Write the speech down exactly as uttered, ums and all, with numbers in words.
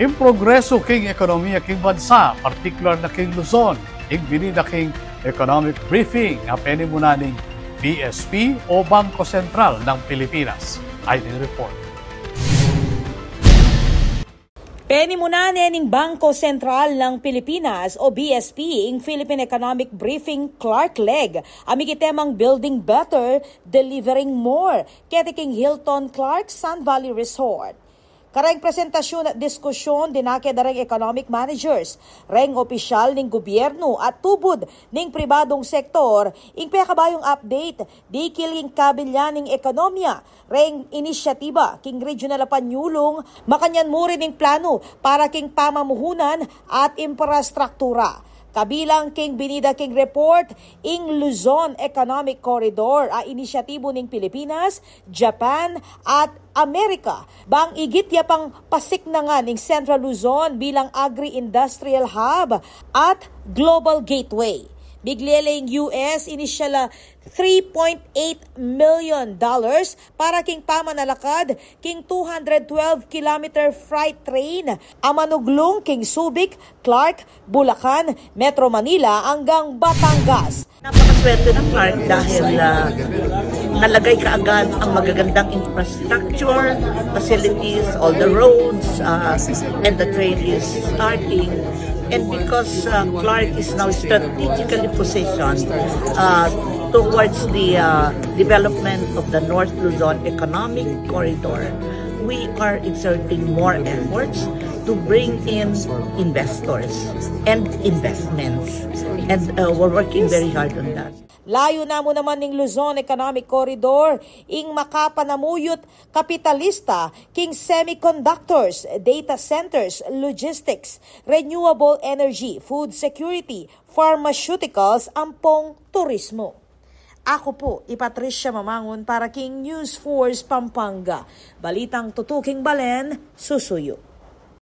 Ing progresu king ekonomiya king bansa, partikular na king Luzon, ing binida king economic briefing a penimunan ning B S P o Bangko Sentral ng Pilipinas. Ay, ning report. Penimunan ne ning Bangko Sentral ng Pilipinas o B S P ing Philippine Economic Briefing Clark Leg a mikitemang Building Better, Delivering More keti king Hilton Clark Sun Valley Resort. Kareng presentasyun at diskusyon, dinake da reng economic managers, reng opisyal ning gobyernu at tubud ning pribadung sektor ing pekabayung update dikil king kabilyan ning ekonomiya, reng inisyatiba king regional a panyulung, makanyan mu rin ing planu para king pamamuhunan at infrastruktura. Kabilang king binida king report, ing Luzon Economic Corridor a inisyatibu ning Pilipinas, Japan, at Amerika, bang igit ya pang pasiknangan ing Central Luzon bilang agri-industrial hub at global gateway. Miglele ing U S inisyal a three point eight million dollars para king pamanalakad king two hundred twelve kilometer freight train a manuglung king Subic, Clark, Bulacan, Metro Manila, anggang Batangas. Napakaswerte ng Clark dahil, ah, nalagay kaagad ang magagandang infrastructure, facilities, all the roads, ah, and the train is starting. And because, ah, Clark is now strategically positioned, ah, towards the, ah, development of the North Luzon Economic Corridor, we are exerting more efforts to bring in investors and investments. And, uh, we're working very hard on that. Layun na mu naman ning Luzon Economic Corridor ing makapanamuyut kapitalista king semiconductors, data centers, logistics, renewable energy, food security, pharmaceuticals, ampong turismo. Aku pu i Patricia Mamangun para king News Force Pampanga. Balitang tutuking balen, susuyu.